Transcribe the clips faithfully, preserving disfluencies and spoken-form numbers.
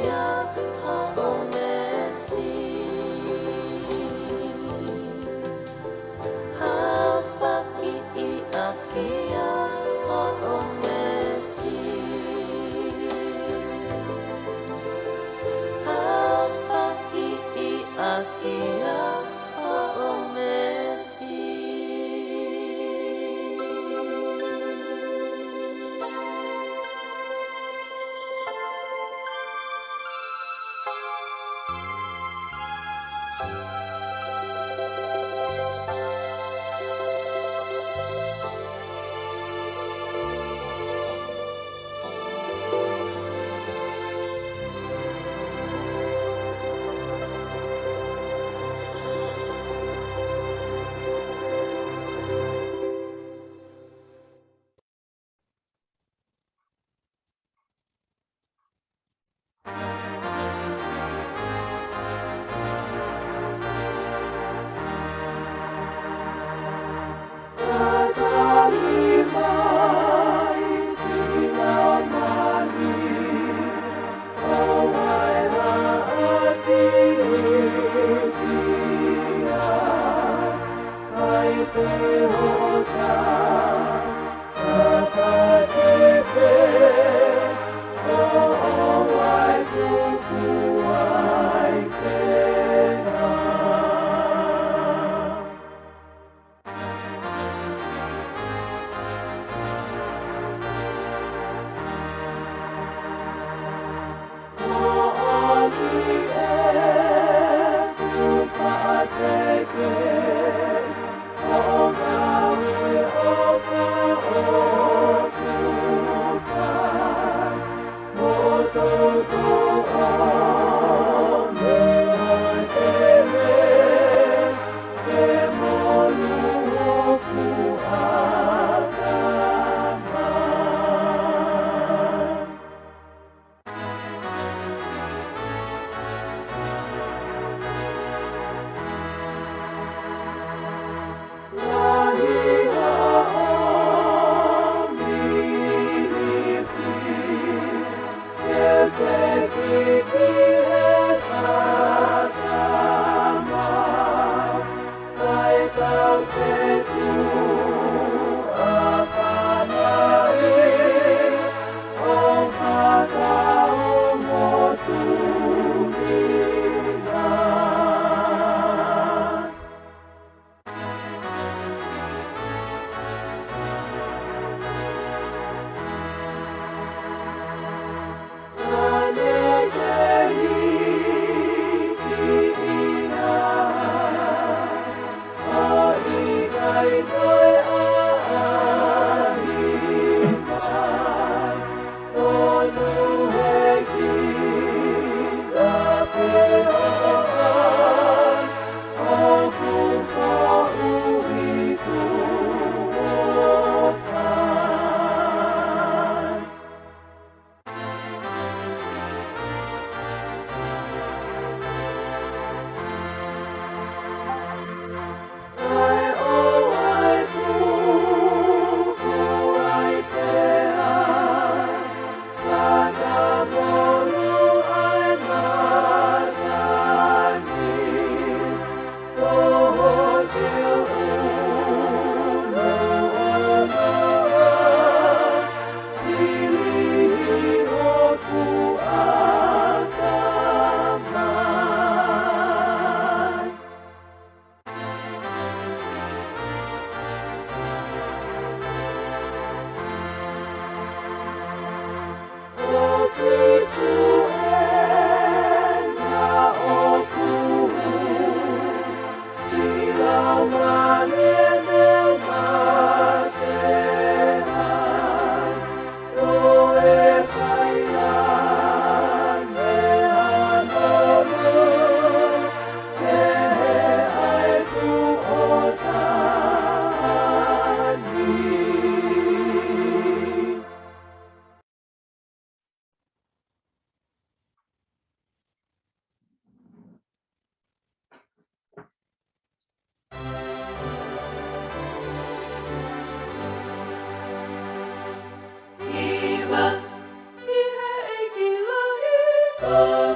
ʻa hoʻo meesi. Hafakiʻi ʻaki ʻa hoʻo meesi. Hafakiʻi ʻaki ʻa hoʻo meesi.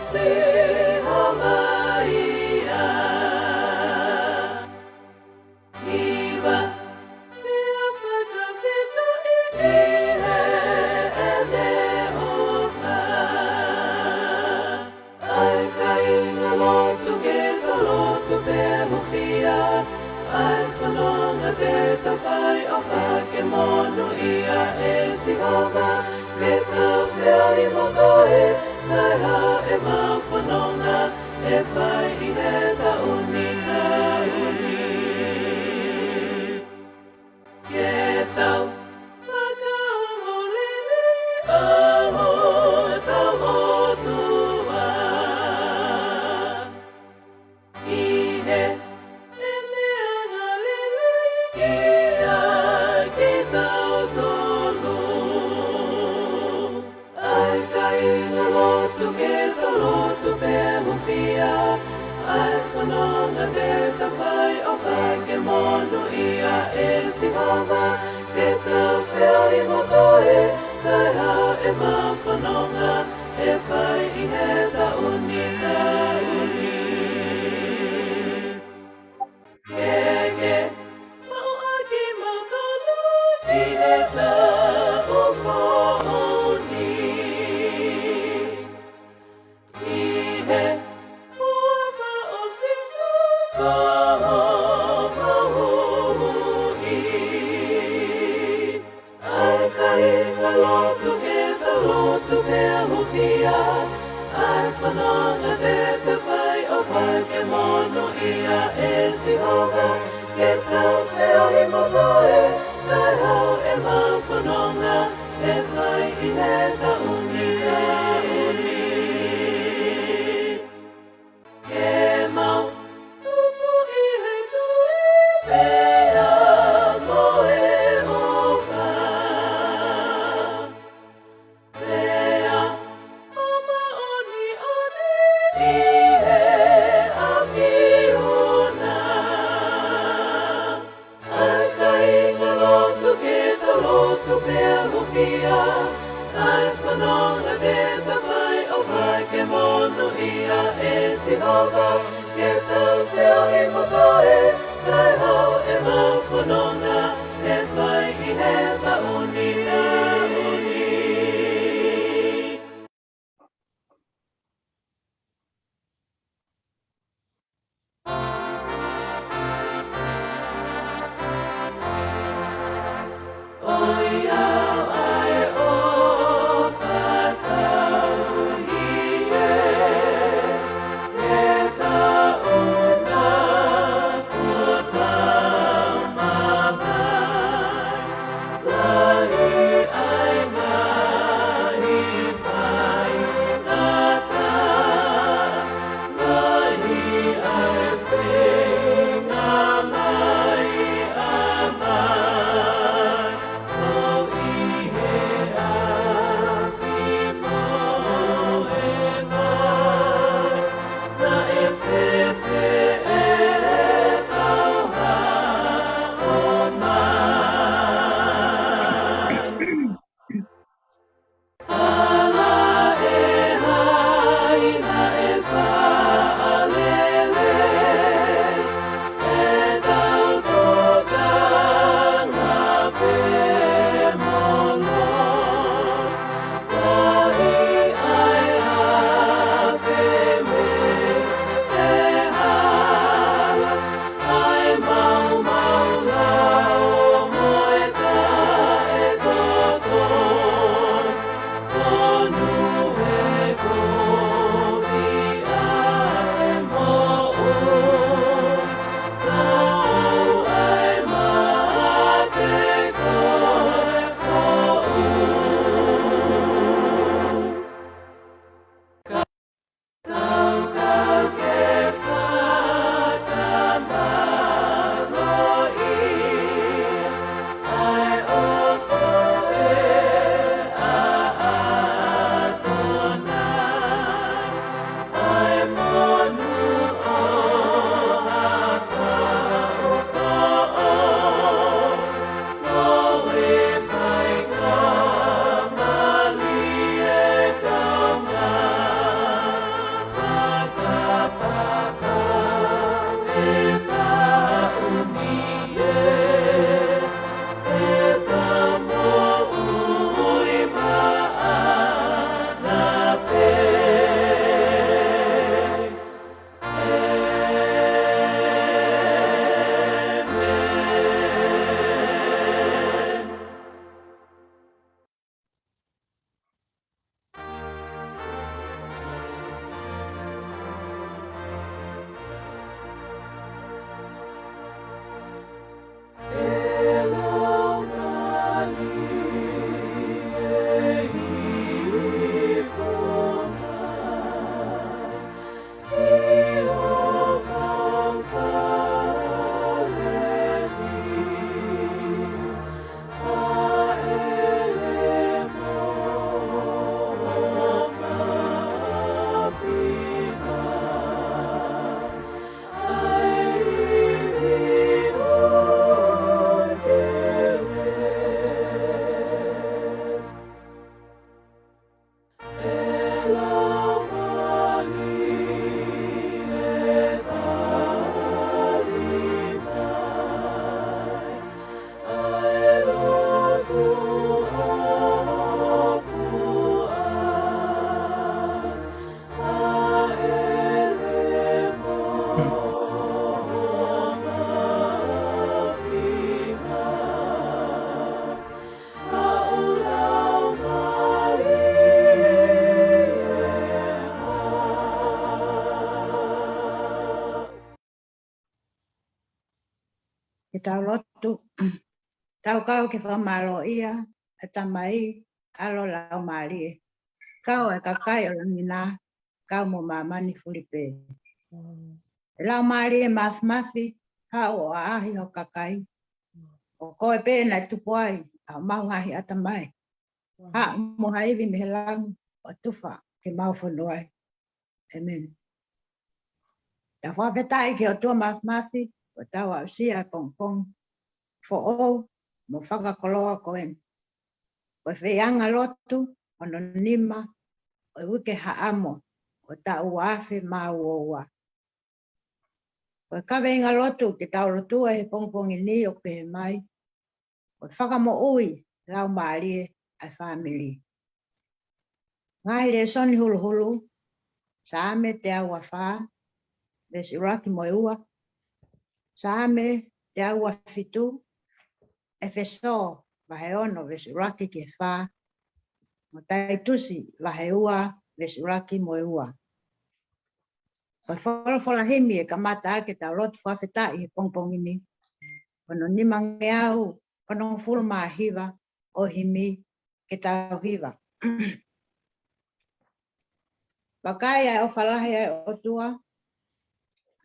Sihova ia. Hiva, pea fakafetaʻi ki heʻene ʻofa. ʻA e kāinga lotu ke tau lotu pea hūfia, ʻa e fononga te tau fai ʻofa ke monūʻia ʻe Sihova, ke tau feohi mo koe, kae haʻu ʻemau fononga ʻe fai ʻi he taʻu ni. Ke tau fakaongo lelei ʻa hotau ʻOtua ʻi heʻene angalelei kiate kitautolu. ʻA e kāinga lotu ke tau lotu pea hūfia, ʻa e fononga te tau fai ʻofa ke monūʻia ʻe Sihova, ke tau feohi mo koe, kae haʻu ʻemau fononga ʻe fai ʻi he taʻu ni. Ke ke maʻu ʻa kimautolu ki he taʻu foʻou ni. ʻI he huafa ʻo Sīsū ko homau Huhuʻi. ʻA e kāinga lotu ke tau lotu pea hūfia, ʻa e fononga te tau fai ʻofa ke monūʻia ʻe Sihova, ke tau feohi mo koe, kae haʻu ʻemau fononga ʻe fai ʻi he taʻu ni. Ke mau tupu ʻi he tui pea mo e ʻofa. Pea ʻo māʻoniʻoni ʻi he ʻAfiona. ʻA e kāinga lotu ke tau lotu pea hūfia, ʻa e fononga te tau fai ʻofa ke monūʻia ʻe Sihova, ke tau feohi mo koe, kae haʻu ʻemau fononga ʻe fai ʻi he taʻu ni. Tau lotu. Tau kau ke fakamālōʻia ʻa e Tamai, ʻAlo, Laumālie. Kau ʻa e kakai ʻo langi na, kau mo māmani fulipē. ʻE Laumālie Māfimafi, haʻu ʻo ʻaʻahi ho kakai. Ko koe pē naʻe tupu ai ʻa homau ngaahi ʻatamai. Haʻu mo ha ivi mei he langi ʻo tufa ke mau fonu ai. ʻĒmeni. Tau fakafetaʻi ki he ʻOtua Māfimafi, ʻoku tau aʻusia e pongipongi foʻou mo fakakoloa ko eni. Ko e feiʻanga lotu hono nima ʻo e uike Haʻamo ʻo e taʻu ua afe mā ua ua. Ko e kaveinga lotu ke tau lotua he pongipongi ni ʻoku pehē mai: Ko e fakamoʻui laumālie ʻa e fāmili. Ngaahi lēsoni huluhulu: Saame teau ua fā, veesi ʻuluaki mo e ua. Saame teau ua fitu. ʻEfesō vahe ono, veesi ʻuluaki ki he fā. Mo Taitusi vahe ua, veesi ʻuluaki mo e ua. Ko e folofola himi ʻe kamata ʻaki ʻetau lotu fakafetaʻi he pongipongi ni, ko hono nimangeau onongofulu mā hiva ʻo e himi ke tau hiva. Vakai ʻa e ʻofa lahi ʻa e ʻOtua,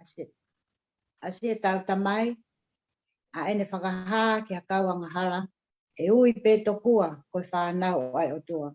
ʻa si-, ʻa siʻetau Tamai, ʻa ʻene fakahā ki ha kau angahala, ʻe ui pē tokua ko e fānau ʻa e ʻOtua.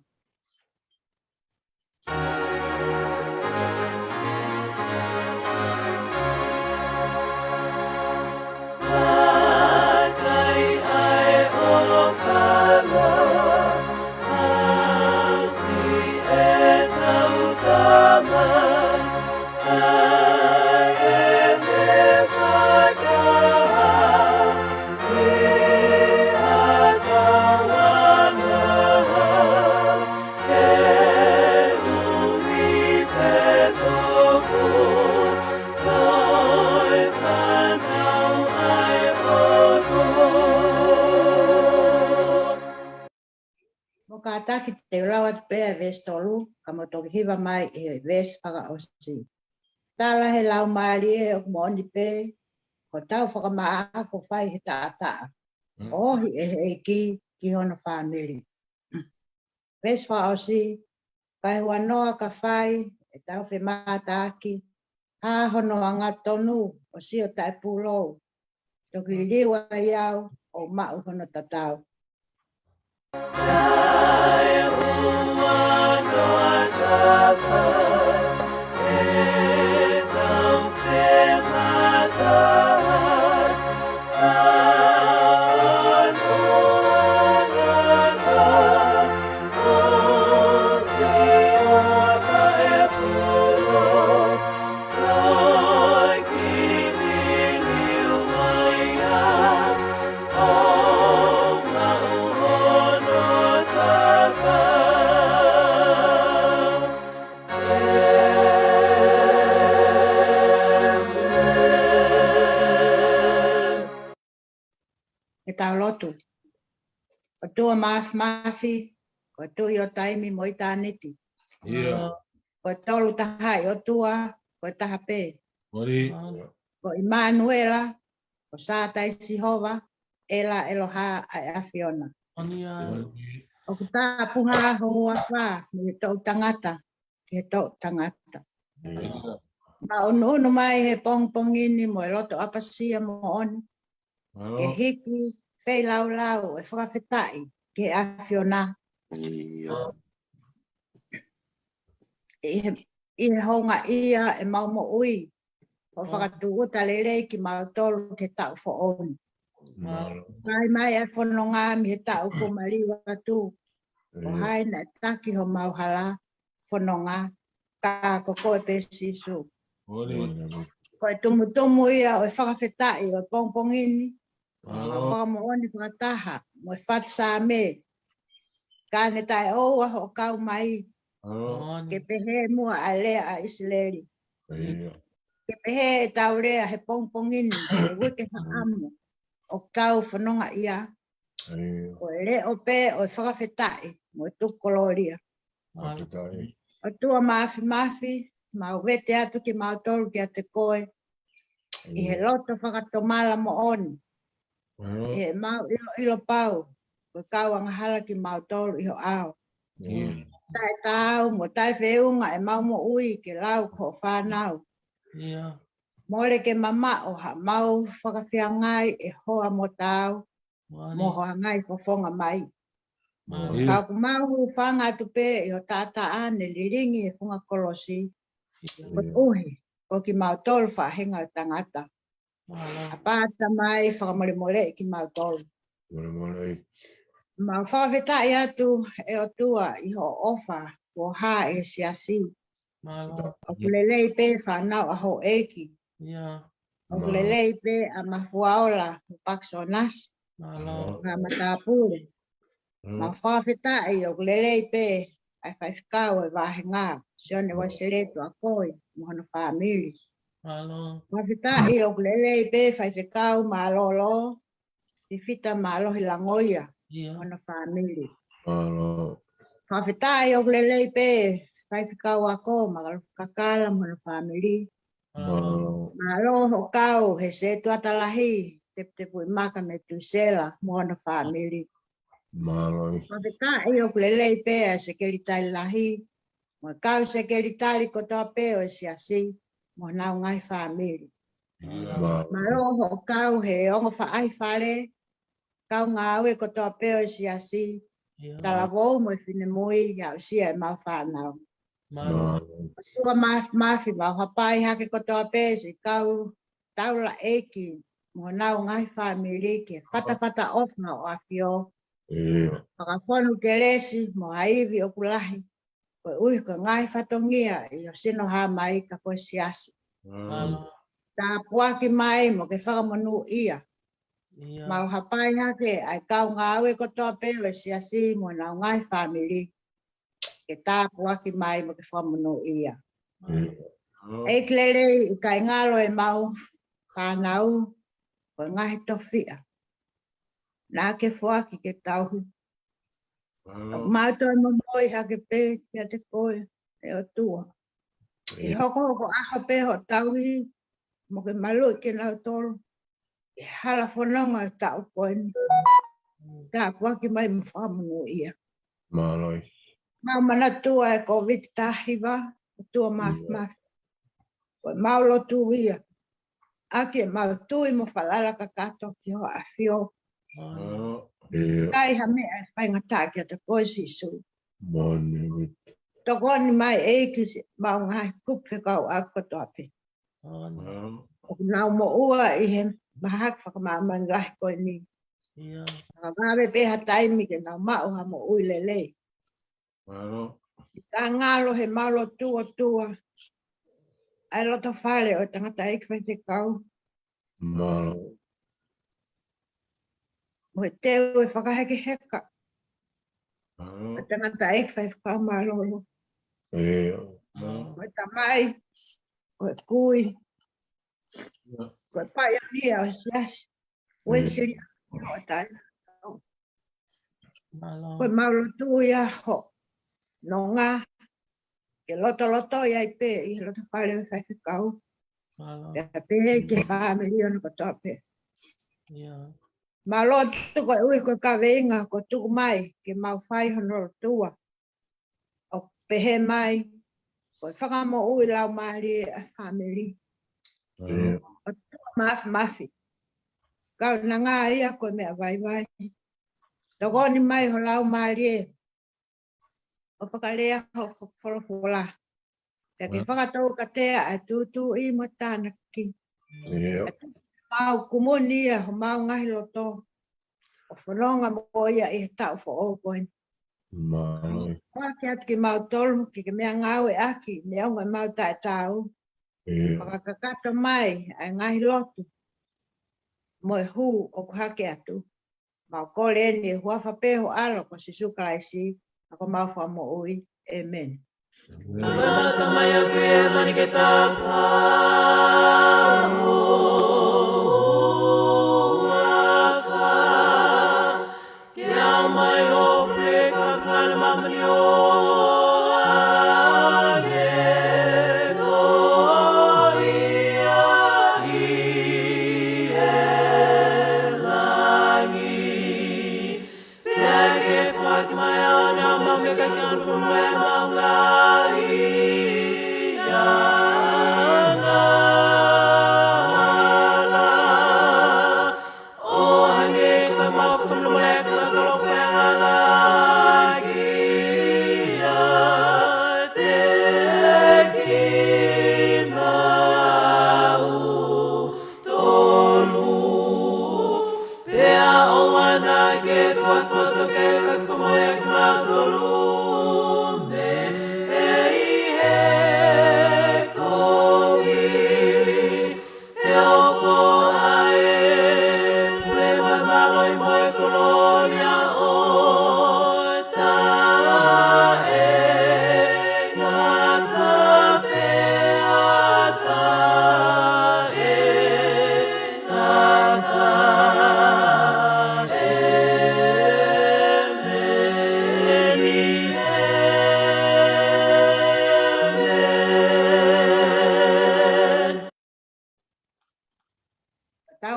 Mou kātaki, te u lau atu pē ʻa e veesi tolu, ka mou toki hiva mai ʻi he veesi fakaʻosi. Tala he Laumālie ʻoku moʻoni pē, ko hotau fakamaʻaku fai he taʻataʻa, ʻoku ohi ʻe he ʻEiki ki hono fāmili. Veesi fakaʻosi: Kae huanoa ka fai ʻetau femātaaki, hā hono angatonu ʻo sio taʻepūlou, toki liliu ai au ʻo maʻu hono tatau. Ke tau lotu. ʻOtua Māfimafi, ko e Tuʻi ʻo taimi mo ʻitāniti. Ko e Tolu Tahaʻi ʻOtua, ko e taha pē. Ko ʻImanuela, ko Sātai Sihova, ʻEla ʻEloha ʻa e ʻAfiona. ʻOku tāpuhā ho huafa mei he toʻu tangata ki he toʻu tangata. Mau ʻunuʻunu mai he pongipongi ni mo e loto ʻapasia moʻoni ke hiki feilaulau ʻo e fakafetaʻi ki he ʻAfiona. ʻI he, ʻi he houngaʻia ʻemau moʻui, ʻo fakatūʻuta lelei kimautolu ki he taʻu foʻou ni. Fai mai ʻa e fononga mei he taʻu kuo maliu atu, ko hai naʻe taki homau hala fononga, ka ko koe pē Sīsū. Ko e tumutumu ia ʻo e fakafetaʻi ʻo e pongipongi ni, ʻo fakamoʻoni fakataha mo e fatu Saame, ka ne taʻeʻoua hoʻo kau mai ke pehē muʻa ʻa e lea ʻa ʻIsileli. Ke pehē ʻetau lea he pongipongi ni, he uike Haʻamo, ʻo kau fonongaʻia, ko e leʻo pē ʻo e fakafetaʻi mo e tuku kolōlia. ʻOtua Māfimafi, mau vete atu kimautolu kiate koe ʻi he loto fakatomala moʻoni. ʻi heʻemau ʻiloʻilo pau, ko e kau angahala kimautolu ʻi ho ʻao. Taʻetaau mo taʻefeʻunga ʻemau moʻui ke lau ko hoʻo fānau. Mole ke mamaʻo haʻamau fakafeangai ʻe hoa mo taau, mo hoʻo ngaahi fofonga mai. Ka ʻoku mau hūfanga atu pē ʻi ho taʻataʻa ne lilingi he funga kolosi. Koeʻuhi ko kimautolu faʻahinga ʻo e tangata. ʻApā Tamai, fakamolemoleʻi kimautolu. Mau fakafetaʻi atu ʻe ʻOtua ʻi hoʻo ʻofa kuo hā ʻi he siasi. ʻOku lelei pē fānau ʻa houʻeiki. ʻOku lelei pē ʻa Mafuaola mo Pakisonasi. Ngaahi matāpule. Mau fakafetaʻi ʻoku lelei pē ʻa e faifekau ʻo e vāhenga, Sione Uaisele Tuʻakoi mo hono fāmili. Fakafetaʻi ʻoku lelei pē faifekau mālōlō, Fifita Mālohi Langoia mo hono fāmili. Fakafetaʻi ʻoku lelei pē faifekau ako, Makalofi Kakala mo hono fāmili. Mālō hoʻo kau he setuata lahi, Teputepuʻimaka Metusela mo hono fāmili. Fakafetaʻi ʻoku lelei pē ʻa e sekelitali lahi, mo e kau sekelitali kotoa pē ʻo e siasi, mo honau ngaahi fāmili. Mālō hoʻo kau he ongo faʻahi fale, kau ngāue kotoa pē ʻo e siasi, talavou mo e finemui, ʻi he aʻusia ʻemau fānau. ʻOtua Māfimafi, mau hapai hake kotoa pē siʻi kau taulaʻeiki mo honau ngaahi fāmili ki he fatafata ʻofa ʻo e ʻAfio. Fakafonu kelesi mo ha ivi ʻoku lahi, koeʻuhi ko e ngaahi fatongia ʻi ho sino hā mai ka ko e siasi. Tāpuaki mai mo ke fakamonūʻia. Mau hapai hake ʻa e kau ngāue kotoa pē ʻo e siasi mo honau ngaahi fāmili, ke tāpuaki mai mo ke fakamonūʻia. ʻEiki lelei, ʻikai ngalo ʻemau fānau, ko e ngaahi tofiʻa naʻa ke foaki ke tauhi. Mau toe momoi hake pē kiate koe, ʻe ʻOtua. ʻI he hokohoko ʻaho pē hoʻo tauhi, mo ke maluʻi kinautolu ʻi he hala fononga ʻo e taʻu ko eni. Tāpuaki mai mo fakamonūʻia. Mālō. Mau manatua e Kōviti taha hiva, ʻOtua Māfimafi, ko ʻemau lotu ia, ʻaki ʻemau tui mo falala kakato ki ho ʻAfio. ʻIkai ha meʻa ʻe faingataʻa kiate koe Sīsū. Tokoni mai ʻEiki siʻemau ngaahi kupu fekauʻaki kotoa pē. ʻOku nau moʻua ʻi he mahaki fakamāmani lahi ko eni. Fakavave pē ha taimi ke nau maʻu ha moʻui lelei. ʻIkai ngalo heʻemau lotu ʻOtua ʻa e loto fale ʻo e tangataʻeiki faifekau. Mo e teu e fakahekeheka ʻo e tangataʻeiki faifekau mālōlō. Mo e tamai, ko e kui, ko e paionia ʻo e siasi Uēsiliana ʻo e taimi. Ko ʻemau lotu ia hoʻo nonga ke lotoloto ia ai pē ʻi he loto fale ʻo e faifekau. Pea pehē ki he fāmili ʻo e kotoa pē. Mau lotu koeʻuhi ko e kaveinga kuo tuku mai ke mau fai hono lotua. ʻOku pehē mai, ko e fakamoʻui laumālie ʻa e fāmili. ʻOtua Māfimafi, kaunanga ia ko e meʻa vaivai. Tokoni mai ho laumālie ʻo fakalea ho fo-, folofola. Pea ke fakatoukatea ʻa e tūtuuʻi mo e tānaki. ʻA e tuku mau kumuni ia homau ngaahi loto ʻo fononga mo ia ʻi he taʻu foʻou ko eni. Fakahā atu kimautolu ke ke meʻangāueʻaki, neongo ʻemau taʻetaau. Fakakakato mai ʻa e ngaahi lotu mo e hū ʻoku hake atu. Mau kole eni ʻi he huafa pē ho ʻAlo ko Sīsū Kalaisi, ʻa ko homau Fakamoʻui. ʻĒmeni. Tata mai ʻa kui e mani ke tapa mo uafa. Ke ʻomai ʻo pule ka fale mamani ʻo aleluia i e la.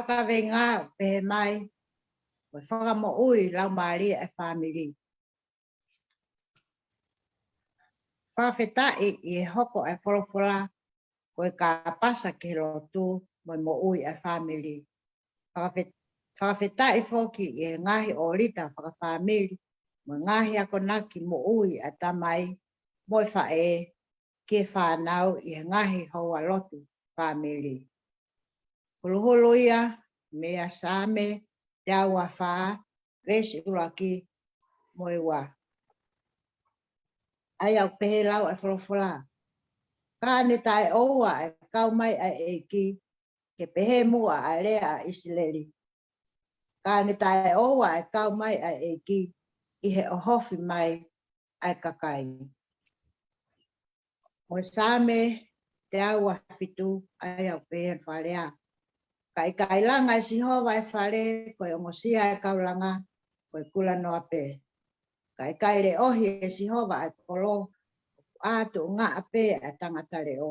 Kaveinga ʻoku pehē mai, ko e fakamoʻui laumālie ʻa e fāmili. Fakafetaʻi ʻi he hoko ʻa e folofola ko e kāpasa ki he lotu mo e moʻui ʻa e fāmili. Fakafe-, fakafetaʻi foki ʻi he ngaahi ʻōlita fakafāmili mo e ngaahi akonaki moʻui ʻa e tamai mo e faʻē ki he fānau ʻi he ngaahi houalotu fāmili. Huluhulu ia mei he Saame teau uofā, veesi ʻuluaki mo e ua. ʻA ia ʻoku pehē lau ʻa e folofola: Ka ne taʻeʻoua ʻa e kau mai ʻa e ʻEiki, ke pehē muʻa ʻa e lea ʻa ʻIsileli. Ka ne taʻeʻoua ʻa e kau mai ʻa e ʻEiki ʻi he ʻohofi mai ʻa e kakai. Mo e Saame teau uofulu mā fitu, ʻa ia ʻoku pehē hono fakalea: Ka ʻikai langa ʻe Sihova ʻa e fale, ko e ongosia ʻa e kau langa ko e kulanoa pē. Ka ʻikai leʻohi ʻe Sihova ʻa e kolo, ʻoku ʻā tuʻungaʻa pē ʻa e tangata leʻo.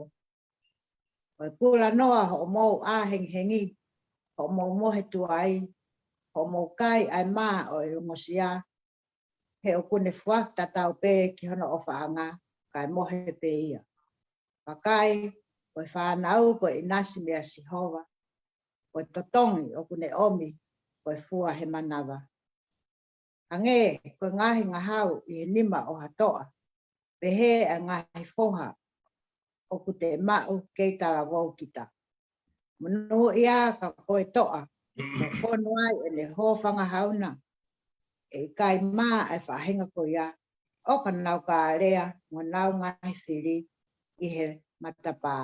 Ko e kulanoa hoʻomou ʻā hengihengi, hoʻomou mohe tuai, hoʻomou kai ʻa e mā ʻo e ongosia, he ʻoku ne foaki tatau pē ki hono ʻofaʻanga, kae mohe pē ia. Vakai, ko e fānau ko e ʻinasi meia Sihova, ko e totongi ʻoku ne ʻomi ko e fua he manava. Hangē ko e ngaahi ngahau ʻi he nima ʻo ha toʻa, pehē ʻa e ngaahi foha ʻoku te maʻu kei talavou kita. Monūʻia ka ko e toʻa, mo fonu ai ʻene hōfangahau na. ʻE ʻikai mā ʻa e faʻahinga ko ia, ʻo ka nau kālea mo nau ngaahi fili ʻi he matapā.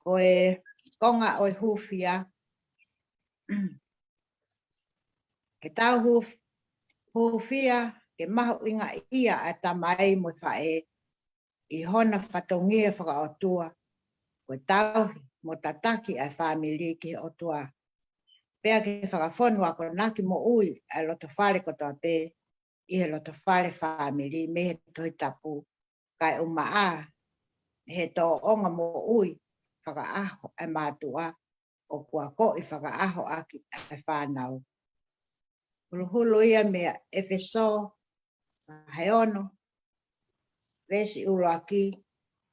Ko e konga ʻo e hūfia, ke tau hūf-, hūfia ke mahuʻingaʻia ʻa e tamai mo e faʻē ʻi hona fatongia fakaʻotua, ko e tauhi mo tataki ʻa e fāmili ki he ʻOtua. Pea ke fakafonu akonaki moʻui ʻa e lotofale kotoa pē ʻi he lotofale fāmili mei he Tohi Tapu, kae ʻumaʻā he tōʻonga moʻui fakaʻaho ʻa e mātuʻa ʻoku akoʻi fakaʻaho ʻaki ʻa e fānau. Huluhulu ia mei he ʻEfesō vahe ono, veesi ʻuluaki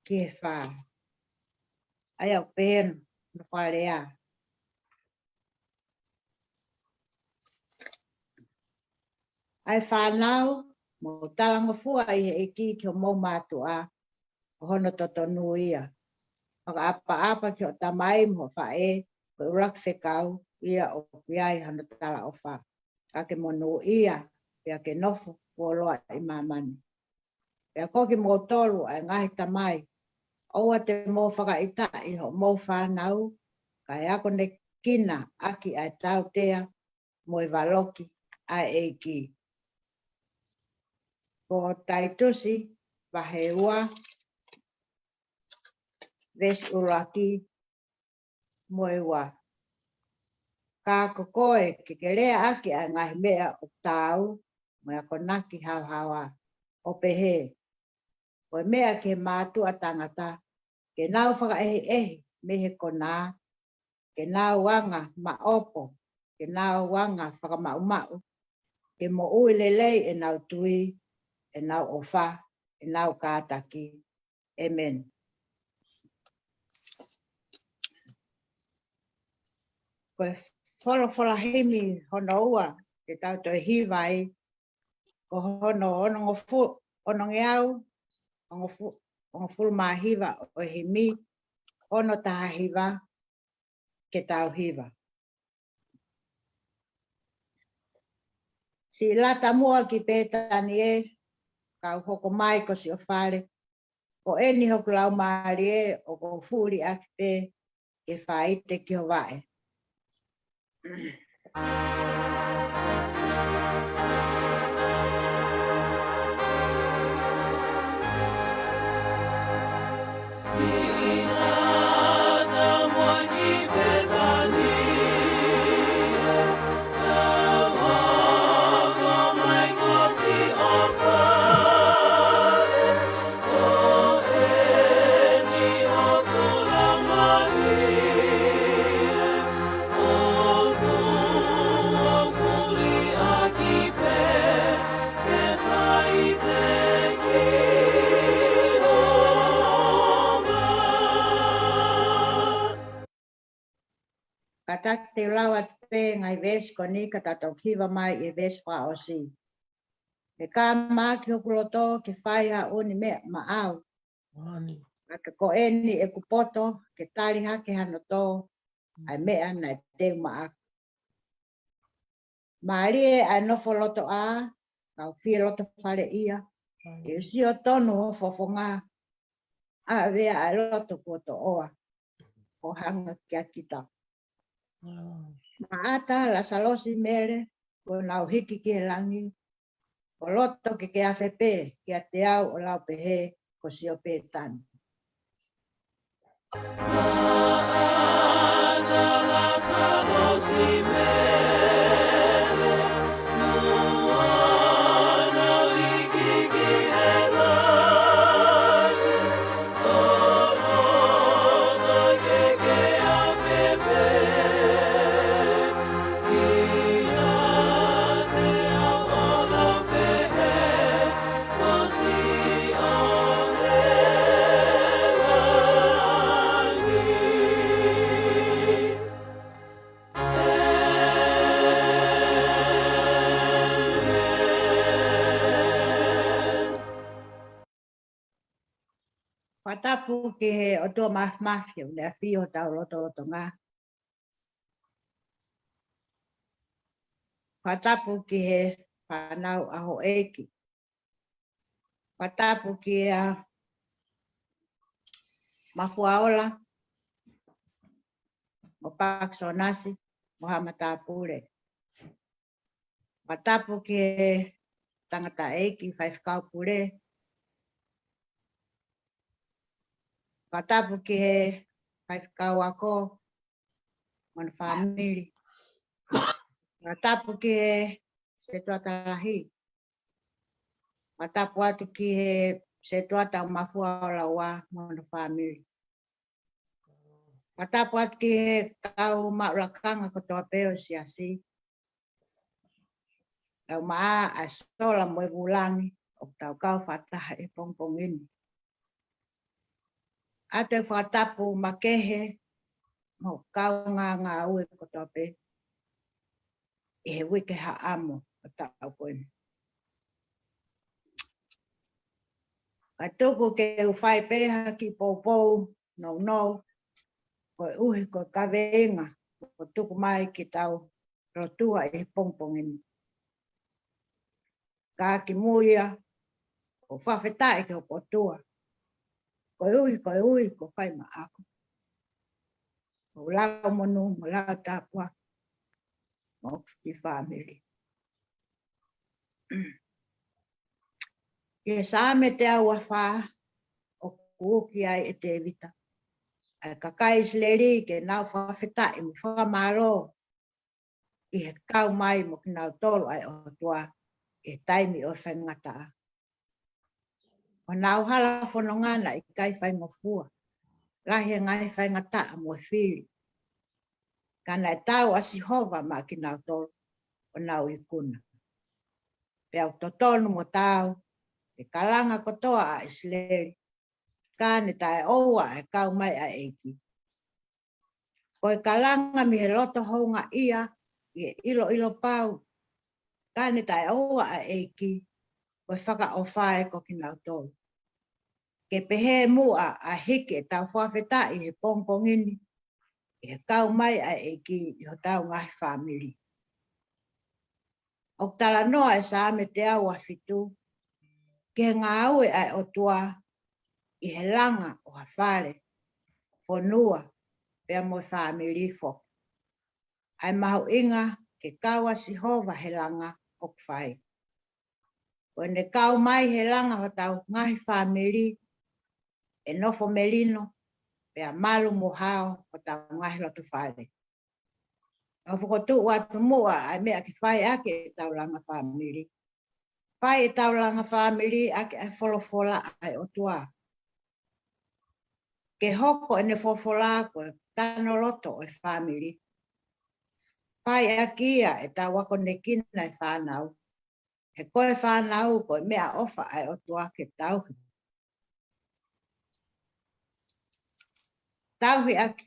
ki he fā. ʻA ia ʻoku pehē hono fakalea: ʻA e fānau, mou talangofua ʻi he ʻEiki ki homou mātuʻa, ko hono totonu ia. Fakaʻapaʻapa ki hoʻo tamai mo hoʻo faʻē, ko e ʻuluaki fekau ia ʻoku ʻi ai hono talaʻofa. Ka ke monūʻia, pea ke nofo fuoloa ʻi māmani. Pea ko kimoutolu ʻa e ngaahi tamai, ʻoua te mou fakaʻitaʻi hoʻomou fānau, kae akonekina ʻaki ʻa e tautea mo e valoki ʻa e ʻEiki. Ko Taitusi vahe ua, veesi ʻuluaki mo e ua. Ka ko koe ke ke lea ʻaki ʻa e ngaahi meʻa ʻoku taau mo e akonaki haohaoa, ʻo pehē: Ko e meʻa ki he mātuʻa tangata, ke nau fakaʻehiʻehi mei he konā, ke nau anga maʻopo, ke nau anga fakamaʻumaʻu, ke moʻui lelei ʻenau tui, ʻenau ʻofa, ʻenau kātaki. ʻĒmeni. Ko e folofola himi hono ua te tau toe hiva ai, ko hono onongofu-, onongeau, ongofu-, ongofulu mā hiva ʻo e himi, ono taha hiva, ke tau hiva. Siʻi lata muʻa ki Pētanie, kau hoko mai ko siʻo fale, ko eni hoku laumālie ʻoku ou fuʻu liʻaki pē ke faite ki ho vaʻe. Kātaki te u lau atu pē ngaahi veesi ko eni ka tau toki hiva mai ʻi he veesi fakaʻosi. Pea ka maʻa ki hoku loto ke fai ha ʻū meʻa maʻau. ʻA ia ko eni ʻeku poto ke tali hake hano tō ʻa e meʻa naʻe teu maʻaku. Mālie ʻa e nofo loto ʻā, kau fie loto fale ia, ʻe sio tonu ho fofonga, ʻa e vea ʻa e loto kuo toʻoa, ʻo hanga kia kita. Maʻata, Lasalosi, Mele, kuo nau hiki ki he langi, ʻo loto ke ke afe pē kiate au ʻo lau pehē ko Siope Tani. Fakatapu ki he ʻOtua Māfimafi ʻoku ne ʻafio ʻi hotau lotolotonga. Fakatapu ki he fānau ʻa houʻeiki. Fakatapu kia Mafuaola, mo Pakisonasi, mo Hamatāpule. Fakatapu ki he tangataʻeiki faifekau pule. Fakatapu ki he faifekau ako mo hono fāmili. Fakatapu ki he setuata lahi. Fakatapu atu ki he setuata ʻo Mafuaola ua mo hono fāmili. Fakatapu atu ki he kau maʻu lakanga kotoa pē ʻo e siasi. ʻOku maʻa ʻa e sola mo e vūlangi ʻoku tau kau fakataha he pongipongi ni. ʻOatu e fakatapu makehe mo e kau ngāue kotoa pē ʻi he uike haʻamo ʻo e taʻu ko eni. Ka tuku ke u fai pē ha kiʻi poupou nounou, koeʻuhi ko e kaveinga kuo tuku mai ke tau lotua ʻi he pongipongi ni. Ka kimuʻa, ʻoku ou fakafetaʻi ki hoku ʻOtua, koeʻuhi, koeʻuhi kuo fai maʻaku. ʻOku ou lau monū mo lau tāpuaki mo hoku kiʻi fāmili. ʻI he Saame teau uofā, ʻoku uki ai ʻe Tēvita ʻa e kakai ʻIsileli ke nau fakafetaʻi mo fakamālō ʻi he kau mai mo kinautolu ʻa e ʻOtua ʻi he taimi ʻo e faingataʻa. Ko honau hala fononga naʻe ʻikai faingofua, lahi e ngaahi faingataʻa mo e fili. Ka naʻe tau ʻa Sihova maʻa kinautolu ʻo nau ikuna. Pea ʻoku totonu mo taau ke kalanga kotoa ʻa ʻIsileli, ka ne taʻeʻoua ʻa e kau mai ʻa e ʻEiki. Ko e kalanga mei he loto houngaʻia ʻi he ʻiloʻilo pau, ka ne taʻeʻoua ʻa e ʻEiki, ko e fakaʻofa ē ko kinautolu. Ke pehē muʻa ʻa e hiki ʻetau fakafetaʻi he pongipongi ni ʻi he kau mai ʻa e ʻEiki ʻi hotau ngaahi fāmili. ʻOku talanoa e Saame teau uofitu ki he ngāue ʻa e ʻOtua ʻi he langa ʻo ha fale, fonua, pea mo e fāmili foki. ʻA e mahuʻinga ke kau ʻa Sihova he langa ʻoku fai. Ko ʻene kau mai he langa hotau ngaahi fāmili, ʻe nofo melino, pea malu mo hao hotau ngaahi loto fale. ʻOku ou fokotuʻu atu muʻa ʻa e meʻa ke fai ʻaki ʻetau langa fāmili. Fai ʻetau langa fāmili ʻaki ʻa e folofola ʻa e ʻOtua. Ke hoko ʻene folofola ko e kanoloto ʻo e fāmili. Fai ʻaki ia ʻetau akonekina e fānau. He ko e fānau ko e meʻaʻofa ʻa e ʻOtua ke tauhi. Tauhi ʻaki.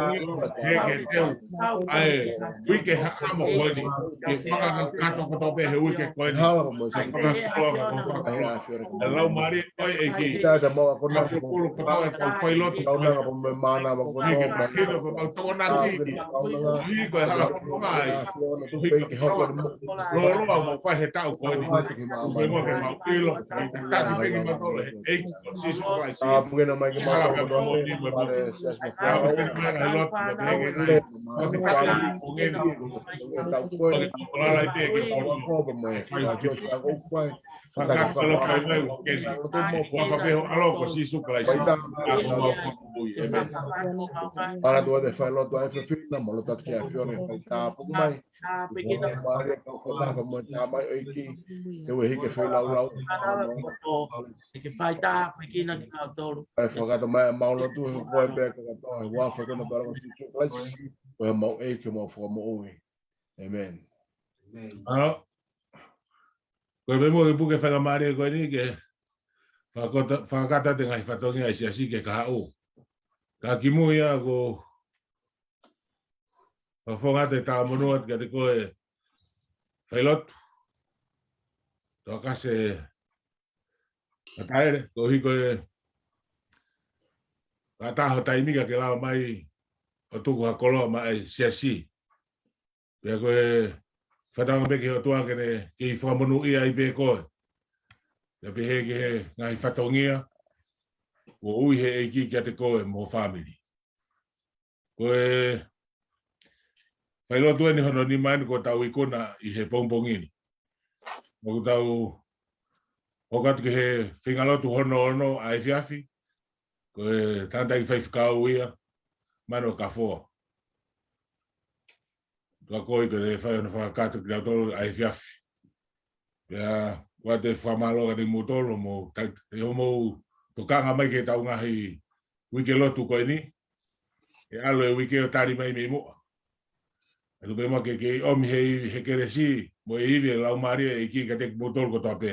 fatongia, he ke teu ʻa e uike haʻamo ko eni, ke fakakakato kotoa pē he uike ko eni. Fakakoloa, fakakoloa. ʻE Laumālie ʻo e ʻEiki, ʻa e kolo kotoa e kau failotu. Ke mahino ko e kau tokonaki. Hiki ko e hala fononga ai. Hiki ko e loloa mo fai he taʻu ko eni. Ke mau ʻilo, ke tasi pē kimautolu he ʻEiki ko Sīsū Kalaisi. Tāpuekina mai kimautolu kotoa pē, pale siasi mo fale. Tāpuekina mai he lotu, mo e heke nai. Mo e fakaʻamu ko eni. Tau koe, tau koe, mo e fai. Fakakoloa mai ʻo keni. Fakapehē ʻa e ʻAlo ko Sīsū Kalaisi. Pea ko homau Fakamoʻui. ʻĒmeni. Pala tuate fai lotu ʻa e fefina, mo lotu atu ki he ʻAfiona, fai tāpuaki mai. Tāpuekina. Mo Maria, kau fakafa mo e Tamai ʻo e ʻEiki, te u ʻi he feilaulau. Ke fai tāpuekina kimautolu. ʻE fakataha mai ʻemau lotu, he ko koe pē kakato, he ua fakona pala ko Sīsū Kalaisi, ko homau ʻEiki, homau Fakamoʻui. ʻĒmeni. ʻĒmeni. ʻAlo. Ko e meʻa muʻa ke puke faingamālie ko eni ke fakakata, fakakata ʻa e ngaahi fatongia ʻa e siasi ke kahaʻu. Ka kimuʻa ia ko e fakafofonga atu e talamonū atu kiate koe failotu. Tokasi Mataele, koeʻuhi ko e fakataha ho taimi ka ke lava mai ʻo tuku ha koloa maʻa e siasi. Pea ko e fakatauange pē ki he ʻOtua ke ne kei fakamonūʻia ai pē koe. Pea pehē ki he ngaahi fatongia kuo ui he ʻEiki kiate koe mo ho fāmili. Ko e failotu eni hono nima eni kuo tau ikuna ʻi he pongipongi ni. ʻOku tau hoko atu ki he feinga lotu hono ono ʻa e efiafi. Ko e tangataʻeiki faifekau ia, Mano Kafoa. Tuʻa ko ia ko e fai hono fakakakato kitautolu ʻa e efiafi. Pea ʻoatu e fakamālō kiate kimoutolu mo, ʻi hoʻomou tokanga mai ki heʻetau ngaahi uike lotu ko eni. ʻE ʻalu e uike ʻo tali mai mei muʻa. ʻE tuku pē muʻa ke, ke ʻomi he, he kelesi mo e ivi ʻa e Laumālie ʻo e ʻEiki kiate kimoutolu kotoa pē.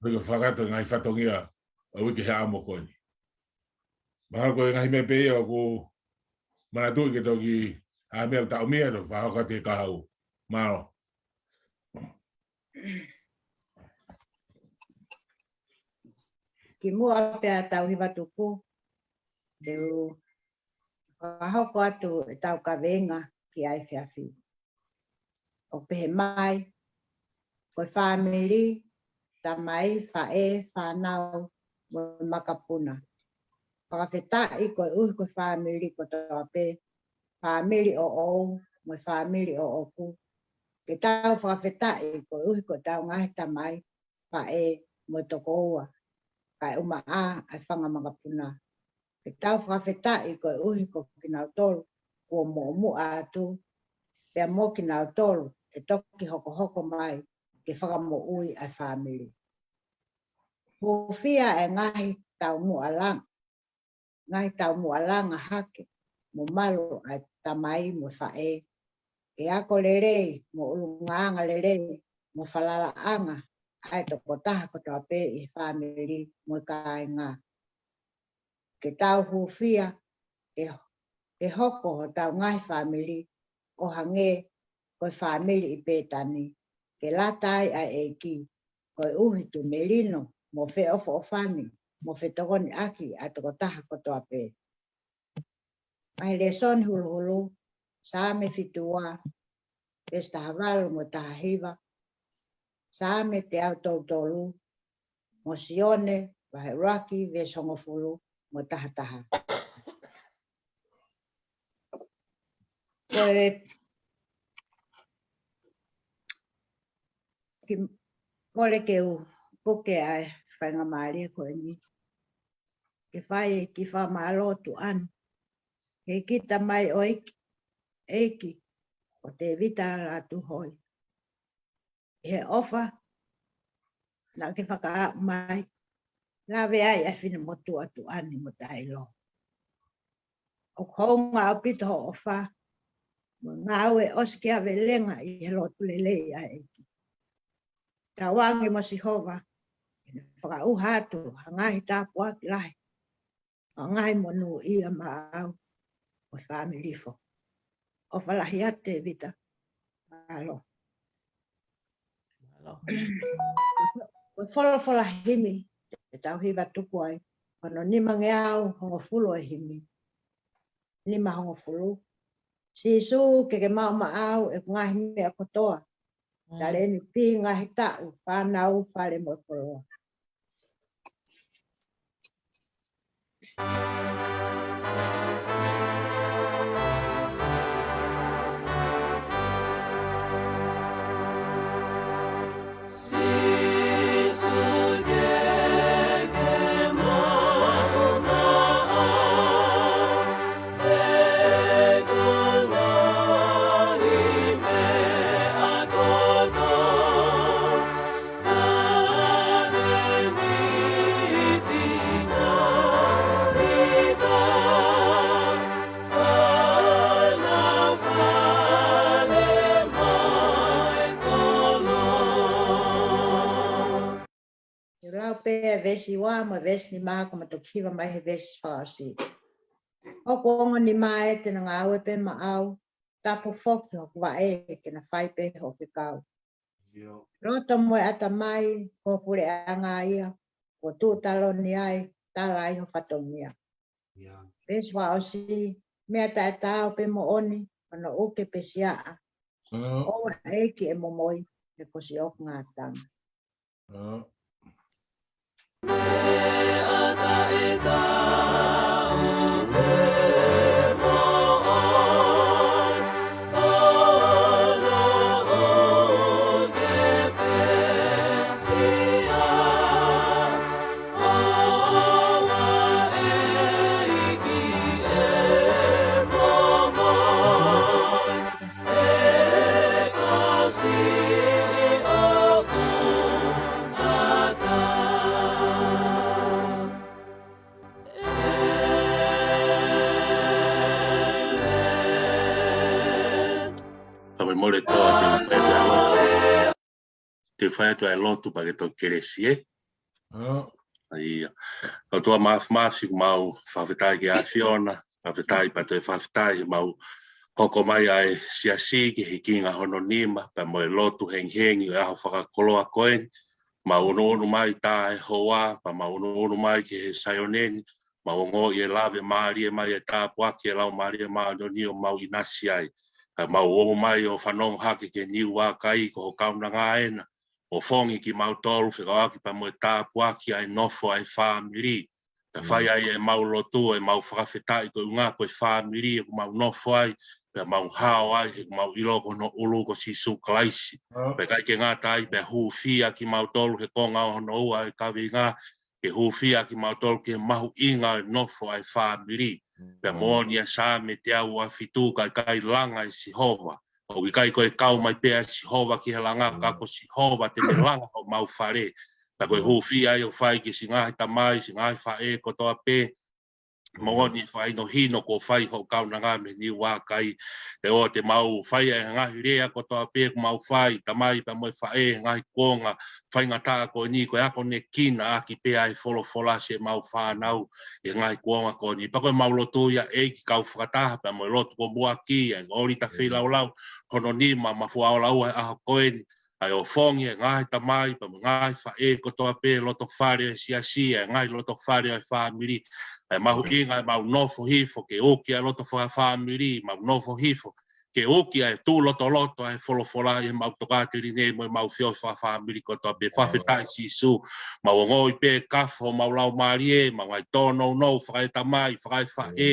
Ko e fakakakato e ngaahi fatongia ʻo e uike haʻamo ko eni. Mahalo ko e ngaahi meʻa pē ia ʻoku manatuʻi ke toki ʻa e meʻa ʻoku tau ʻomia ʻo fakahoko atu ki he kahaʻu. Mālō. Kimuʻa pea tau hiva tuku, te u fakahoko atu ʻetau kaveinga ki he efiafi. ʻOku pehē mai, ko e fāmili, tamai, faʻē, fānau, mo e makapuna. Fakafetaʻi koeʻuhi ko e fāmili kotoa pē, fāmili ʻoʻou mo e fāmili ʻoʻoku. Ke tau fakafetaʻi koeʻuhi ko ʻetau ngaahi tamai, faʻē mo e tokoua, kae ʻumaʻā ʻa e fanga makapuna. Ke tau fakafetaʻi koeʻuhi ko kinautolu kuo muʻomuʻa atu, pea mo kinautolu ʻe toki hokohoko mai ke fakamoʻui ʻa e fāmili. Hūfia e ngaahi taumuʻa langa, ngaahi taumuʻa langa hake mo malu ʻa e tamai mo e faʻē, ke ako lelei mo ʻulungaanga lelei mo falalaʻanga ʻa e tokotaha kotoa pē ʻi he fāmili mo e kāinga. Ke tau hūfia ke, ke hoko hotau ngaahi fāmili ʻo hangē ko e fāmili ʻi Pētani, ke lata ai ʻa e ʻEiki, koeʻuhi ke melino mo feʻofoʻofani mo fetokoniʻaki ʻa e tokotaha kotoa pē. ʻA e lēsoni huluhulu, Saame fitu ua, veesi taha valu mo e taha hiva, Saame teau tolu tolu, mo Sione vahe ʻuluaki, veesi hongofulu mo e taha taha. Ko e kiʻi kole ke u puke ʻa e faingamālie ko eni ke fai e kiʻi fakamālō tuʻa ni ki he kiʻi tamai ʻeiki, ʻeiki ko Tēvita Lātūhoi, ʻi he ʻofa naʻa ke fakaaʻu mai, lave ai ʻa e finemotuʻa tuʻa ni mo taʻeʻiloa. ʻOku hounga ʻaupito hoʻo ʻofa mo e ngāue ʻosikiavelenga ʻi he lotu lelei ʻa e ʻEiki. Tauange mo Sihova ke ne fakaʻuha atu ha ngaahi tāpuaki lahi ʻo e ngaahi monūʻia maʻau mo e fāmili foki. ʻOfa lahi atu Tēvita. Mālō. Mālō. Ko e folofola himi ʻe tau hiva tuku ai, ko hono nimangeau hongofulu e himi. Nima hongofulu. Sīsū, ke ke maʻu maʻau ʻeku ngaahi meʻa kotoa. Mm. Talēniti, ngaahi taʻu, fānau, fale mo e koloa. Te u lau pē ʻa e veesi ua mo e veesi nima ka ma toki hiva mai he veesi fakaʻosi. ʻOku ongo nima ē te na ngāue pē maʻau, tapu foki hoku vaʻe ke na fai pē hoʻo fekau. Loto mo e ʻatamai, ko ho puleʻanga ia, kuo tuʻu taloni ai, tala ai ho fatongia. Veesi fakaʻosi, meʻa taʻetaau pē moʻoni, hono ʻuke pē siaʻa. ʻOua ʻe ʻEiki ʻe momoi, he ko siʻoku ngataʻanga. Fakamolemole, te u fai atu ʻa e lotu. Te u fai atu ʻa e lotu pea ke toki kelesi, ē? ʻIo. ʻOtua Māfimafi, ʻoku mau fakafetaʻi ki he ʻAfiona, fakafetaʻi pea toe fakafetaʻi, mau hoko mai ʻa e siasi ki he hikinga hono nima, pea mo e lotu hengihengi ʻo e ʻaho fakakoloa ko eni, mau ʻunuʻunu mai tā e hoa, pea mau ʻunuʻunu mai ki he Saione ni, mau ongoʻi e lave mālie mai e tāpuaki e Laumālie Māʻoniʻoni ʻo mau ʻinasi ai. Kae mau ō mai ʻo fanongo hake ki he niu ʻa e kakai ko ho kaunanga ena, ʻo fongi kimautolu fekauʻaki pea mo e tāpuaki ʻa e nofo ʻa e fāmili. Fai ai ʻemau lotu, ʻemau fakafetaʻi koeʻuhinga ko e fāmili ʻoku mau nofo ai, pea mau hao ai, he ʻoku mau ʻilo ko hono ʻulu ko Sīsū Kalaisi. Pea ʻikai ke ngata ai, pea hūfia kimautolu he konga ʻo hono ua ʻo e kaveinga, ke hūfia kimautolu ki he mahuʻinga ʻo e nofo ʻa e fāmili. Pea moʻoni ʻa e Saame teau ua fitu, ka ʻikai langa ʻe Sihova. ʻOku ʻikai ko e kau mai pē ʻa Sihova ki he langa, ka ko Sihova te ne langa homau fale. Pea ko e hūfia ia ʻoku fai ki he siʻi ngaahi tamai, siʻi ngaahi faʻē kotoa pē, moʻoni e fakahinohino kuo fai ʻe hoʻo kaunanga mei Niuakai. Pea ʻoua te mau fai ʻa e ngaahi lea kotoa pē ʻoku mau fai, tamai pea mo e faʻē, he ngaahi kuonga faingataʻa ko eni, ko e akonekina ʻaki pē ʻa e folofola siʻemau fānau he ngaahi kuonga ko eni. Pea ko ʻemau lotu ia ʻEiki, kau fakataha pea mo e lotu kuo muʻaki, ʻa e ʻōlita feilaulau hono nima, Mafuaola ua he ʻaho ko eni, ʻa e ʻofongi e ngaahi tamai pea mo e ngaahi faʻē kotoa pē, loto fale ʻo e siasi, ʻa e ngaahi loto fale ʻo e fāmili. ʻA e mahuʻinga ʻemau nofo hifo ke uki ʻa e loto fakafāmili, mau nofo hifo ke uki ʻa e tuʻu lotoloto ʻa e folofola ʻi heʻemau tokāteline mo ʻemau feohi fakafāmili kotoa pē. Fakafetaʻi Sīsū, mau ongoʻi pē kafo homau laumālie, mau ngaahi tōnounou fakaetamai, fakaefaʻē,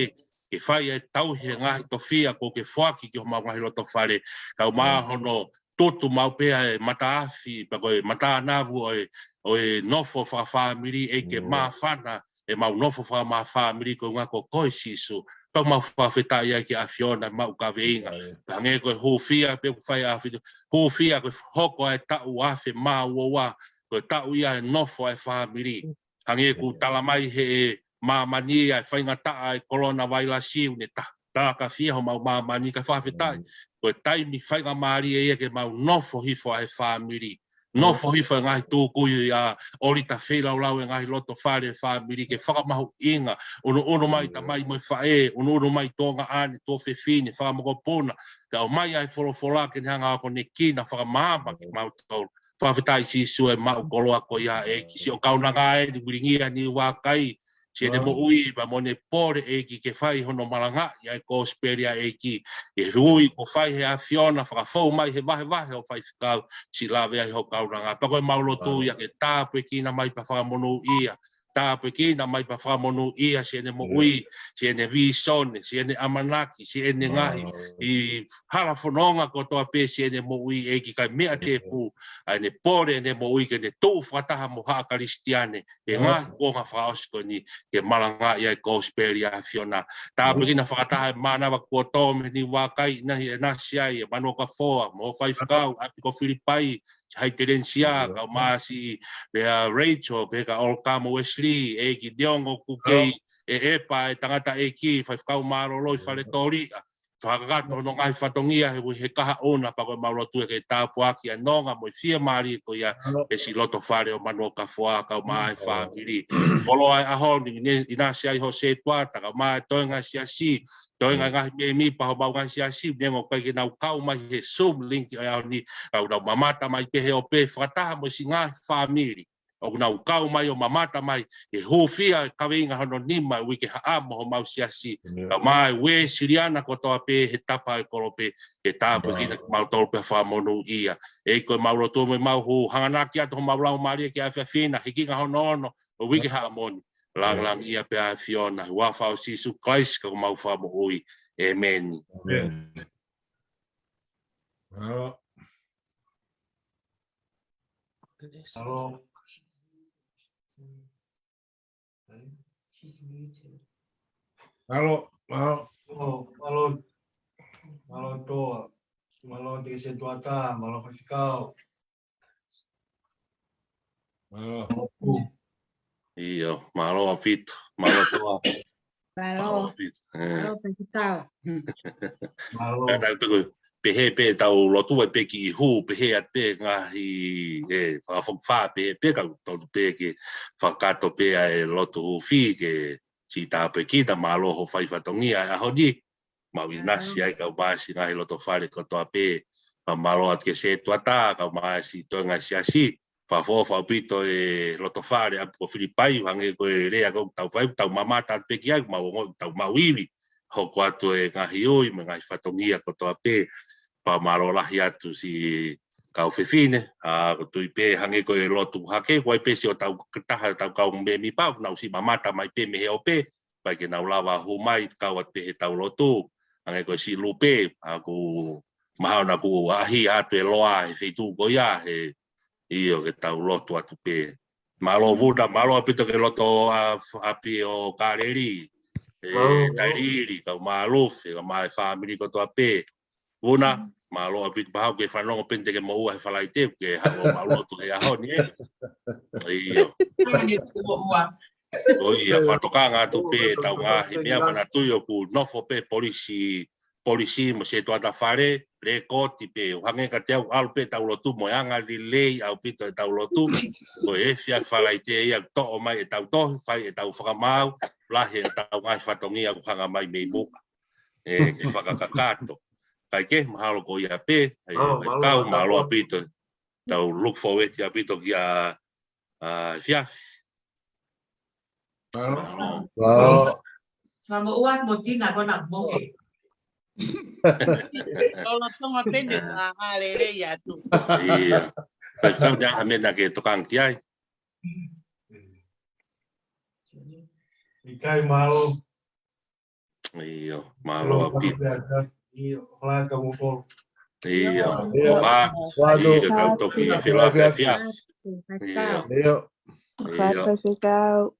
ke fai ʻa e tauhi he ngaahi tofiʻa kuo ke foaki ki homau ngaahi loto fale. Kau mai hono tutu maʻu pē ʻa e mataafi, pea ko e matanavu ʻo e, ʻo e nofo fakafāmili, ʻEiki, ke māfana ʻemau nofo fakamafāmili koeʻuhinga ko koe Sīsū. Pea mau fakafetaʻi ai ki he ʻAfiona ʻemau kaveinga. Pea hangē ko e hūfia pē ʻoku fai ʻa e ʻAfiona, hūfia ko e hoko ʻa e taʻu afe mā ua ua, ko e taʻu ia ʻe nofo ai e fāmili. Hangē ʻoku tala mai he māmani ʻa e faingataʻa ʻa e kolona vailasi ʻoku ne ta-, takafia homau māmani, ka fakafetaʻi ko e taimi faingamālie ia ke mau nofo hifo ʻa e fāmili. Nofo hifo e ngaahi tūkuiʻa, ʻōlita feilaulau e ngaahi loto fale fāmili ke fakamahuʻinga, ʻunuʻunu mai tamai mo e faʻē, ʻunuʻunu mai tuongaʻane, tuofefine, fakamokopuna, kae ʻomai ʻa e folofola ke ne hanga ʻo akonekina fakamaama kimautolu. Fakafetaʻi Sīsū ʻemau koloa ko ia ʻEiki, siʻo kaunanga eni ʻoku vilingia ʻi Niuakai, siʻene moʻui, pea mo ʻene pole ʻEiki ke fai hono malangaʻi ʻa e kosipeli ʻa ʻEiki. ʻI he ui kuo fai he ʻAfiona, fakafou mai he vahevahe ʻo faifekau, siʻi lave ai hoʻo kaunanga. Pea ko ʻemau lotu ia ke tāpuekina mai pea fakamonūʻia. Tāpuekina mai pea fakamonūʻia siʻene moʻui, siʻene vīsone, siʻene ʻamanaki, siʻene ngaahi ʻi hala fononga kotoa pē siʻene moʻui ʻEiki, kae meʻa tēpū ʻa ʻene pole ʻene moʻui ke ne tuʻu fakataha mo haʻa Kalisitiane he ngaahi kuonga fakaʻosi ko eni ke malangaʻi ʻa e kosipeli ʻa e ʻAfiona. Tāpuekina fakataha e mānava kuo tō mei Niuakai, ʻi he ʻinasi ai ʻa Manuokafoa mo e faifekau ʻapi ko Filipai, Haitelenisia, kau mai siʻi Lea Rachel, pehē kia Olkamo Wesley, ʻEiki Diongo Kukei, ʻe ʻEpa, e tangataʻeiki, faifekau mālōlō ʻi Faletōliʻa, fakakakato hono ngaahi fatongia he, he kahaʻu na. Pea ko ʻemau lotu ia ke tāpuakiʻi ʻa e nonga mo e fiemālie ko ia ʻa e siʻi loto fale ʻo Manuokafoa, kau mai e fāmili. Koloa e ʻaho ni, ne ʻinasi ai hoʻo sētuata, kau mai e toenga e siasi, toenga e ngaahi mēmipa homau ngaahi siasi, neongo ʻoku ʻikai ke nau kau mai he Zoom link ʻo e ʻaho ni, ka ʻoku nau mamata mai pē he ope fakataha mo e siʻi ngaahi fāmili ʻoku nau kau mai ʻo mamata mai he hūfia e kaveinga hono nima ʻo e uike haʻamo homau siasi. Kau mai e Uēsiliana kotoa pē he tapa ʻo e kolope, ke tāpuekina kimautolu pea fakamonūʻia. ʻEiki, ko ʻemau lotu mo ʻemau hū, hanganaki atu homau laumālie ki he efiafi ni, hikinga hono ono ʻo e uike haʻamo ni. Langilangiʻia pē ʻa e ʻAfiona, huafa ʻo Sīsū Kalaisi ko homau Fakamoʻui. ʻĒmeni. ʻĒmeni. Mālō. Mālō. Mālō, mālō. Mālō, mālō. Mālō Toa. Mālō Teke Setuata, mālō Faifekau. Mālō. ʻIo, mālō ʻaupito, mālō Toa. Mālō. Mālō ʻaupito. ʻĒ. Mālō Faifekau. Mālō. Ka tau tuku, pehē pē tau lotu ai pē ki he hū, pehē atu pē ngaahi, ʻe, fakafokifā pehē pē kau tonu pē ke fakakakato pē ʻa e lotu hūfia ke siʻi tāpuekina, mālō hoʻo fai fatongia ʻa e ʻaho ni. Mau ʻinasi ai kau mai siʻi ngaahi loto fale kotoa pē. Mau mālō atu ki he setuata, kau mai siʻi toenga siasi. Fakaʻofoʻofa ʻaupito e loto fale ʻapi ko Filipai, hangē ko e lea ko ē ʻoku tau fai, ʻoku tau mamata atu pē ki ai, mau ongoʻi ʻoku tau maʻu ivi. Hoko atu e ngaahi ui mo e ngaahi fatongia kotoa pē. Fakamālō lahi atu siʻi kau fefine, ʻa, ʻoku ou tui pē hangē ko e lotu hake, ko e pē siʻotau taha ʻetau kau mēmipa, ʻoku nau siʻi mamata mai pē mei he ope, pea ke nau lava hū mai, kau atu pē heʻetau lotu, hangē ko e siʻi lupe, ʻa, ʻoku mahalo naʻa ku ʻaʻahi atu e loa he feituʻu ko ia, he ʻio ke tau lotu atu pē. Mālō Vuna, mālō ʻaupito ki he lotu ʻa, ʻapi ʻo Kaleli, e, Tailili, kau Malufe, kau mai fāmili kotoa pē. Vuna, mālō ʻaupito pē haʻu ke fanongo pē te ke moʻua he Falaite, ke haʻu ʻo mau lotu he ʻaho ni, ē. ʻIo. Ko ia, fakatokanga atu pē ʻetau ngaahi meʻa, manatuʻi ʻoku nofo pē polisi, polisi mo e setuata fale, lēkooti pē, ʻo hangē kiate au ʻalu pē ʻetau lotu mo e anga lelei ʻaupito ʻetau lotu, ko e efiafi Falaite ia toʻo mai ʻetau tohi, fai ʻetau fakamaau, lahi ʻetau ngaahi fatongia ʻoku hanga mai mei muʻa. ʻE, ke fakakakato. Kae kehe, mahalo ko ia pē, ʻe, ʻe kau, mālō ʻaupito. Tau look forward ʻaupito ki he, ʻa, efiafi. Mālō. Mālō. Mālō. Fakamoʻua mo Tina kona mohe. Lolotonga pē ʻene ʻā lelei atu. ʻIo. Pea tau te aha meʻa ke tokanga ki ai. ʻIkai, mālō. ʻIo, mālō ʻaupito. ʻIo, ʻofa atu. ʻIo. ʻOfa atu. ʻIo, tau toki felāveʻi efiafi. ʻIo. ʻIo. ʻOfa atu Faifekau.